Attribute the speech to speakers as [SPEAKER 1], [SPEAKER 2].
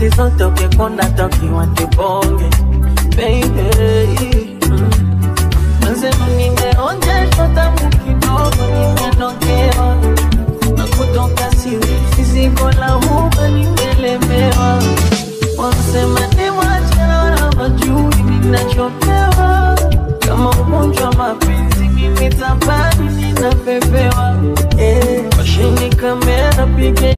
[SPEAKER 1] Nyakati zote ukikonda tokiwa tibonge baby. Nasema nimeonja tamu kidogo nimenogewa, na kutoka siwezi zigo la huba nimelemewa. Wanasema ni mwache wajui ninachopewa, kama ugonjwa mapenzi mimi tabani ninapepewa. Washini kamera pige